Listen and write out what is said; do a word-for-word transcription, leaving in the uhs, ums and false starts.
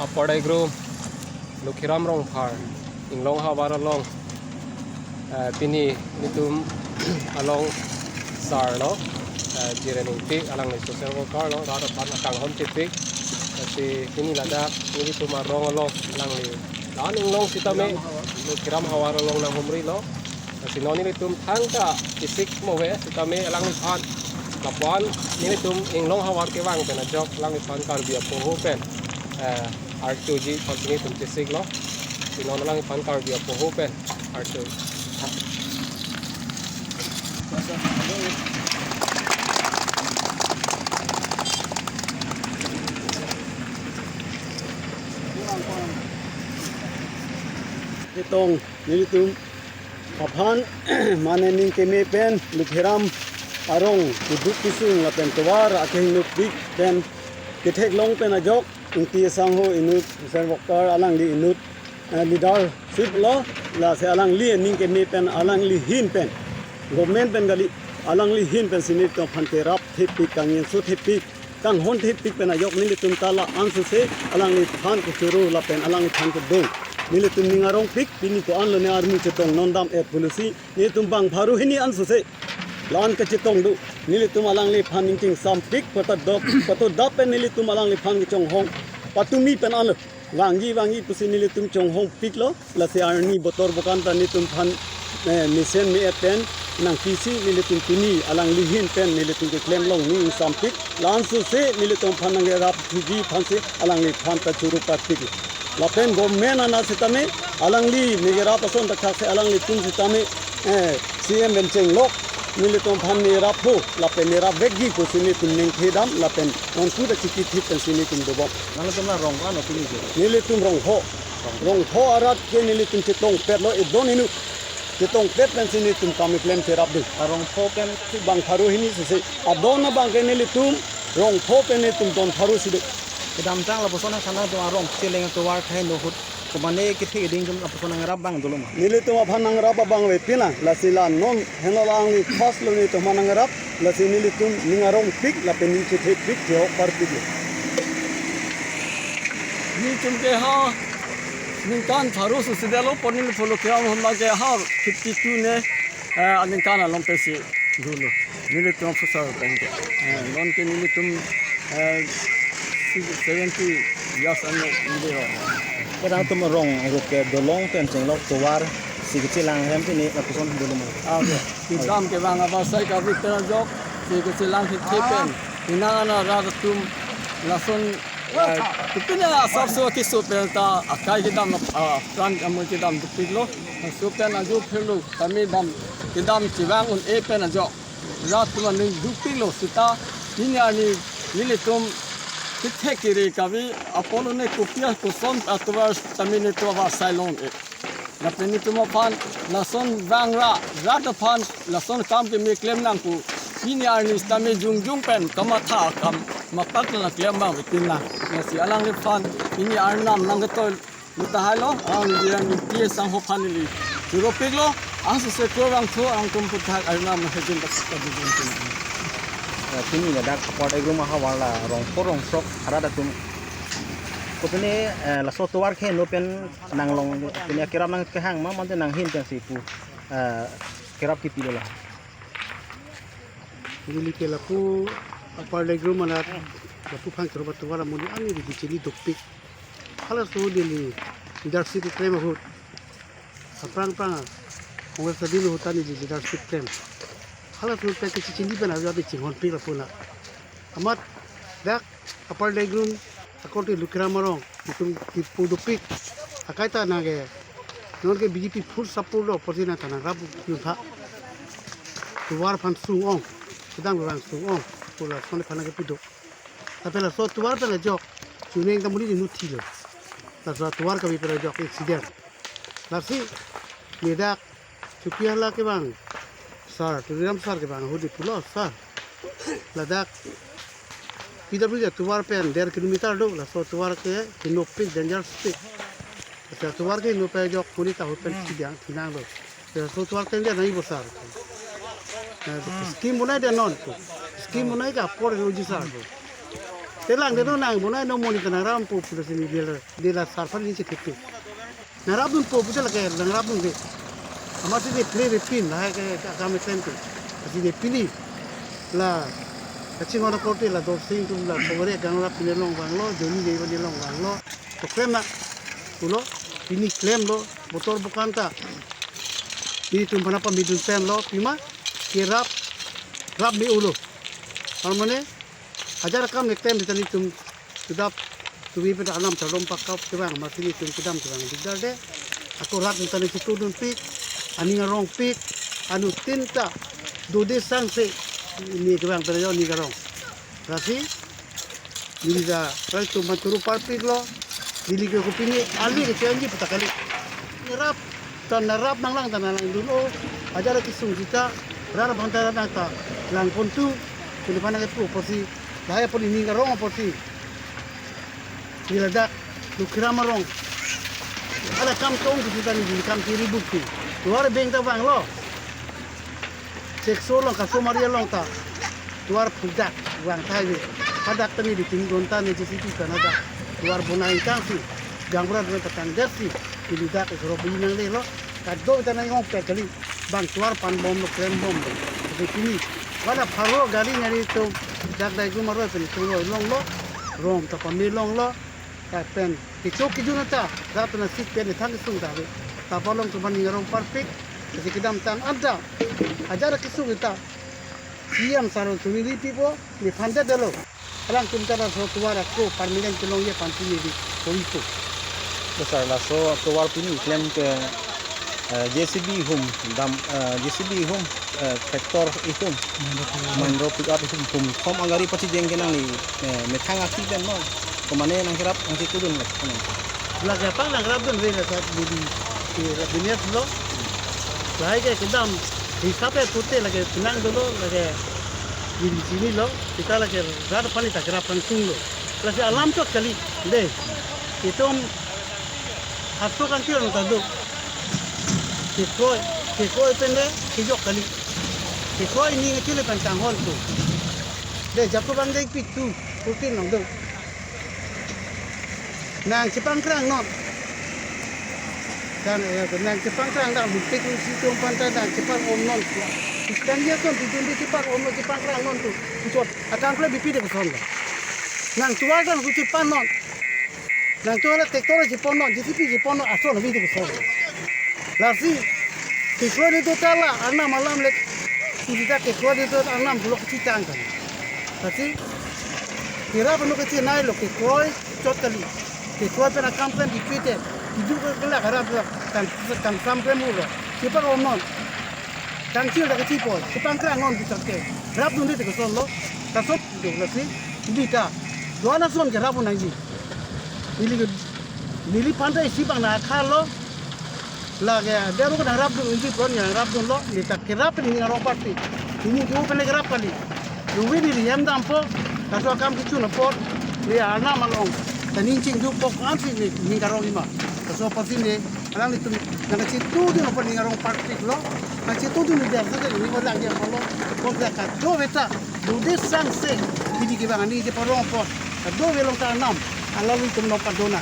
Apar Daigrum, Lukhiram Rongphar, Inglong Havar along, eh, pini nelitum along sar lo, eh, Jiren Ingti, alangli social worker lo, rat aphan kanghon thepik, lasi pini ladak nelitum arong along alangli, la-an Inglong sitame, Lukhiram Havar along nanghumri lo, lasi non nelitum thangta chesik mo ave sitame alangliphan, lapuan nelitum Inglong Havar kevang pen ajok alangliphan Karbi apoho pen, eh, archoji aphan si nelitum chesik lo. Lasi non alangliphan Karbi apoho pen archo. Chetong nelitum aphan mane ning keme pen Lukhiram arong keduk kesung lapen tovar akehingno pik pen ketheklong pen ajok Ingti asangho inut social worker alangli inut, eh, leadership lo, lasi alangli ning keme pen alangli ahin pen government pen kali, alangli ahin pen si nelitum aphan kerap thepik, kangjinso thepik, kanghon thepik pen ajok nelitum ta la-an sose alangliphan kechoro lapen alangliphan kedeng nelitum ning arong pik. Pini ko-an lone arni chetong non dam-et pulosi nelitum bang pharo hini an sose la-an kachetong do. Nelitum alangliphan ning chingsam pik, patodap, patodap pen nelitum alangliphan kechonghong patumi pen alo vangji vangji pusi nelitum chonghong pik lo. Lasi arni botor bokan ta nelitum aphan, eh, mesen me-et pen nangpisi nelitum pini alangli ahin pen nelitum keklem long ning ingsam pik. La-an sose nelitum aphan nangkerap thuji aphan si alangliphan ta choro parpik. Lapen government ana sitame alangli nangkerap ason thakthak si alanglitum sitame, eh, C M pen chenglok nelitum aphan nerap ho lapen nerap vekji pusi nelitum ningthedam lapen nonku ta chikithip pen si nelitum dobom. Nangtum la rong ano pini ke? Nelitum Rongpho. Rongpho arat ke nelitum chetongpet lo, edon inut chetongpet pen si nelitum kam keklem cherap ding. Arong pho pen si bang pharo hini sese. Adon abang ke nelitum Rongpho pen nelitum don pharo si do. Kedamtang lapuson asana atum arong cheleng tovar kehingno ahut, komane kethe keding atum lapuson nangrap abang dolo ma? Nelitum aphan nangrap abang avepin lang, lasi la non henlo alangli first lo nelitum aphan nangrap, lasi nelitum ning arong pik lapen ning chethe pik, chehok parpik lo. Nelitum ke ha ningkan pharo sose dolo, pon neli polo ke am hama ke ha fifty two ne, eh, aningkan along pensi dolo. Nelitum officer pen ke. Eh, non ke nelitum, eh, seventy years ano neli ro. Kedamtang atum rong rup ke dolong pen chenglok tovar si kechelang hem pini lapuson dolo ma? Ah, oke. Kedam kevang abang sai kavik pen ajok si kechelang thekthek pen. Inang ana rat atum lason, eh, tu pini asapso keso pen ta akai kedam, ah, pran amoi kedam dopik lo. Laso pen ajo phelo tame dam kedam chevang un-e pen ajok rat atum aning dopik lo seta pini arni nelitum kethe kere kave apot lone kopi akoson atovar tame nelitum avarsai long-e. Lapen nelitum aphan lason vangra rat aphan lason kam keme klem nangpo. Pini arni sitame jongjong pen kamatha akam mapat la klem abang avepin lang. Lasi alangliphan pini arnam nangketoi lo tahai lo, ang dia ni T S sangho aphan neli choro pik lo, ang sese kurvangthu, ang tum puthak arnam hejin tak tak bijin pin. Eh, pini ladak Apar Daigrum ahavar la Rongpho Rongsok arat atum, kopine, eh, laso tovar kehingno pen nanglong, pini akerap nangkehang ma, mate nanghin pen si pu, eh, kerap kipi lo la? Neli ke lapu Apar Daigrum arat, lapu aphan kerap atovar amonit an neli kechini dopik. Halaso neli leadership klem ahut, aphrang aphrang Congress adin ahut ta neli leadership klem. Halaso ahut pen kechini pen avi avi chinghon pik lapu na. Amat dak Apar Daigrum, according to Lukhiram arong, itum kipu dopik. Akai ta nangke, non ke B J P full support lo, pusi nang ta nangrap yuntha. Tovar aphan sung-ong, kedam tovar sung-ong, pu lason aphan nangkepu do. Lapen laso tovar pen ajok, chuning ta monit inut thilo. Laso tovar kave pen ajok accident. Lasi, neli dak, Chokihola kevang sar, Tuliram sar kevang ahut neli pulo sar. Ladak P W D atovar pen der kilometer do, laso tovar kehingno pik, danger pik. Laso tovar kehingno pen ajok monit ahut pen si biang thinang lo. Laso tovar pen dia nai bo sar. Na, scheme bonai dia non ko. Scheme bonai ke apor lo ji sar ko. Telang de no nang bonai no monit ta nangrappo pusi neli la, neli la sar aphan neli chethekpo. Nangrapdunpo pusi lake nangrapdunde. Amatsi neli phrepin lahai ke akam klem ke. Lasi neli pini la kachinghon akorte la Dorsing atum la Kongre Gangrap pine long vanglo, Joni Dei pine long vanglo. To klem ma pulo, pini klemlo, motor bokan ta nelitum aphan pamidun senlo, pima kerap rap me-olo. Parmane hajar akam ne klem di ta nelitum kedam tumi pen alam chalom pakap kevang, amatsi nelitum kedam kevang dikdar de. Ako rat mutane chitudunpik, aning arongpik, anuttin ta dode sangse ne kevang pen ajo aning arong. Lasi neli ta rai tum aphan turu parpiklo, neli ke kopine ali ke chenji puta kali. Rap ta nangrap nanglang ta nanglangdun o, hajar kesung sita, rat aphan ta nang ta langpon tu, kuli aphan ke pu apotsi, lahai apot ining arong apotsi. Neli ladak Lukhiram arong. Hala kam tong sita neli kam kiri bukti. Tovar beng ta vanglo. Sexo along, Kasomari along ta tovar phuldak vang tahai ve. Hadak ta nelitum don ta ne J C B pen hadak tovar bonai ingkangsi, gangbura don patang detsi, neli dak isoro bui nanglelo. Kadokave ta nang-ong pet kali, bang tovar panbomlo, klembomlo. Jadi pini wala pharo gari nelitum dak Daigu Marwei pen itum roi longlo, rong ta pame longlo. Lapen kecho kejun ta rat ta nasik pen ithang kesung ta ve. Ta palong tum aphan ning arong parpik, lasi kedamtang anta hajar kesung ta C M sar atum neli pipo, nephan det detlo. Alangtum ta laso tovar ako permanent kelongji aphan si neli koripo. Sir, laso tovar pini klem ke, eh, J C B ihum, dam, eh, J C B ihum, eh, tractor ihum, Mahindra pickup ihum, hum thom agari pachijeng ke nangli, eh, methang aki pen non. Komane nangkerap nangkikudun lo. Lake apang nangrapdunde la sat budi, eh, la biniat lo. Lahai ke kedam hisap e pute lake penang dolo, lake bidi chinilo, sita lake rat aphan ta kerap kangsunglo. Lasi alam chot kali, de. Itum aso kangkir ta do. Kekroi, kekroi pen de kejok kali. Kekroi ning kachele pen kanghon tu. De, Jaku bang de pitu, putin long do. Nang chepangkrang non. Dan, eh, nang chepangkrang dan, bukti kung si tum aphan ta nang chepang-om non. Iskan ya ton, pidun di chepang-om non, chepangkrang non tu. Kusot, akam kle bipide koson lo. Nang tovar dan kuchipan non. Nang tovar tractor chepon non, J C B chepon non, ason bipide koson lo. Lasi, kekroi ni do ta la, arnam alam le, sita kekroi ni do arnam bulok chitang kan. Lasi, kerap anu kechinai lo, kekroi chot kali. Kekroi pen akam pen dikit te, idu ke kelak kerap lo, kan, kan sam pen mulo. Chepang-om non. Kangchil ta kachipo, chepangkrang non pu chot ke. Rapdunde te koson lo, kasot do lasi, di ta. Doan ason kerap nangji. Neli ke, neliphan ta isi bang nangkhalo. Lake, dero ke nangrapdun unji pon nangrapdunlo, neli ta kerap pen ning arong parpik. Neli ke pen kerap kali. Nungwi neli hem dampo, laso akam kechun apot, neli arnam along ta ning chingduk pok ansi neli ning karong ima. Laso apotsi neli, alanglitum nangkachetudun apot ning arong parpiklo, nangchetudun neli arsa neli ko lagi apotlo, pon ta kadokave ta, dode sangse, bidi kevang ani je parong apot, kadokave along ta arnam, alanglitum along padona.